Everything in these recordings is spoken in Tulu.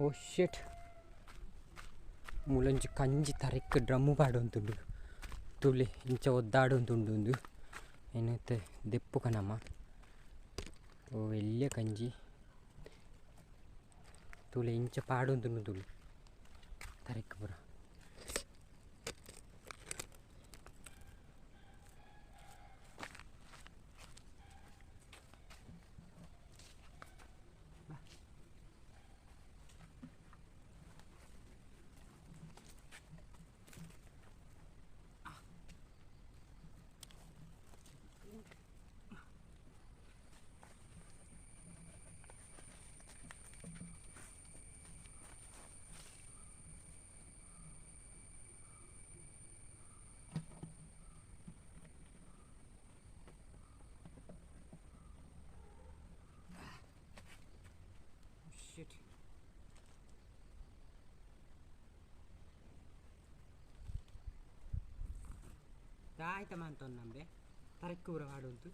ಓ ಶಿಟ್ ಮೂಲೊಂಜಿ ಕಂಜಿ ತರೆಕ್ ಡ್ರಮ್ಮು ಪಾಡೊಂತುಂಡು ತೂಲೆ ಇಂಚ ಒದ್ದಾಡೊಂದುಂಡು ಉಂದು ಏನೈತೆ ದೆಪ್ಪು ಕನಮ ಓ ಎಲ್ಯ ಕಂಜಿ ತೂಲೆ ಇಂಚ ಪಾಡೊಂದುಂಡು ತೂಲೆ ತರೆಕ್ ಪೂರ Shit. ದಾಯ್ತ ಮಂತೊನ್ನಂಬೆ ತರಕ್ಕೆ ಪೂರ ಪಾಡೊಂತು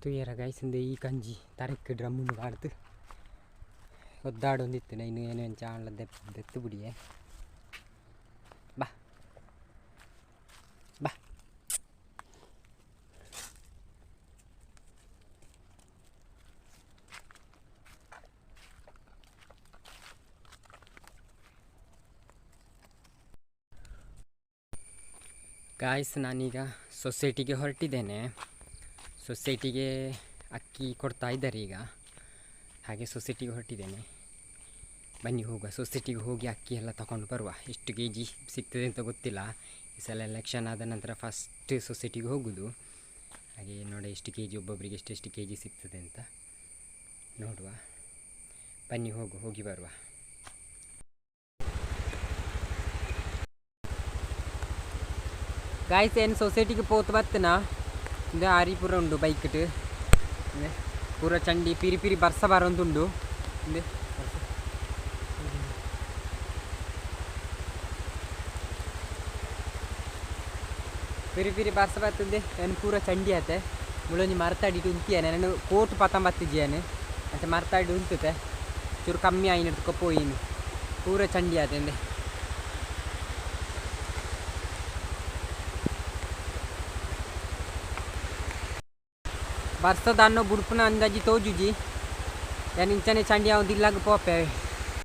ತೂಯರ ಗೈಸ್ ಇಂದು ಈ ಕಂಜಿ ತರಕ್ಕೆ ಡ್ರಮ್ಮುನು ಪಾಡ್ದು ಒದ್ದಾಡೊಂದಿತ್ತು ಇನ್ನು ಏನು ಎಂಚ ಆಂಡ್ಲ ದೆತ್ತು ಬುಡಿಯೆ ಬಾ ಬಾ ಗಾಯ್ಸ್, ನಾನೀಗ ಸೊಸೈಟಿಗೆ ಹೊರಟಿದ್ದೇನೆ. ಸೊಸೈಟಿಗೆ ಅಕ್ಕಿ ಕೊಡ್ತಾ ಇದ್ದಾರೆ ಈಗ, ಹಾಗೆ ಸೊಸೈಟಿಗೆ ಹೊರಟಿದ್ದೇನೆ. ಬನ್ನಿ ಹೋಗುವ, ಸೊಸೈಟಿಗೆ ಹೋಗಿ ಅಕ್ಕಿ ಎಲ್ಲ ತಗೊಂಡು ಬರುವ. ಎಷ್ಟು ಕೆ ಜಿ ಸಿಗ್ತದೆ ಅಂತ ಗೊತ್ತಿಲ್ಲ. ಈ ಸಲ ಎಲೆಕ್ಷನ್ ಆದ ನಂತರ ಫಸ್ಟ್ ಸೊಸೈಟಿಗೆ ಹೋಗೋದು. ಹಾಗೆ ನೋಡಿ ಎಷ್ಟು ಕೆ ಜಿ ಒಬ್ಬೊಬ್ಬರಿಗೆ ಎಷ್ಟೆಷ್ಟು ಕೆ ಜಿ ಸಿಗ್ತದೆ ಅಂತ ನೋಡುವ. ಬನ್ನಿ ಹೋಗಿ ಬರುವ. ಗಾಯ್ಸ್, ಏನು ಸೊಸೈಟಿಗೆ ಪೋತು ಬತ್ತನಾ ಇಂದು ಆರಿ ಪೂರ ಉಂಡು ಬೈಕ್ಟ್ ಪೂರ ಚಂಡಿ ಪಿರಿ ಪಿರಿ ಬರ್ಸ ಬರೋಂದುಂಡು. ಇಂದು ಪಿರಿ ಪಿರಿ ಬರ್ಸ ಬರ್ತದೆ. ಏನು ಪೂರ ಚಂಡಿ ಆತೆ. ಮುಳೊಂಜಿ ಮರತಾಡಿಟ್ಟು ಉಂತಿಯಾನೆ ನಾನು ಕೋಟು ಪತ್ತಂಬತ್ತಿಜಿಯಾನೆ ಅಂಚೆ ಮರತಾಡಿ ಉಂತುತ್ತೆ. ಚೂರು ಕಮ್ಮಿ ಆಯಿನ ಪೋಯಿನು ಪೂರ ಚಂಡಿ ಆತೆ ಅಂದೆ. ಬರ್ಸದ ಅನ್ನೋ ಬುಡ್ಪುನ ಅಂದಾಜಿ ತೋಜುಜಿ. ಯಾನ್ ಇಂಚನೆ ಚಂಡಿ ಆವೊಂದು ಇಲ್ಲಾಗ ಪೋಪೆ.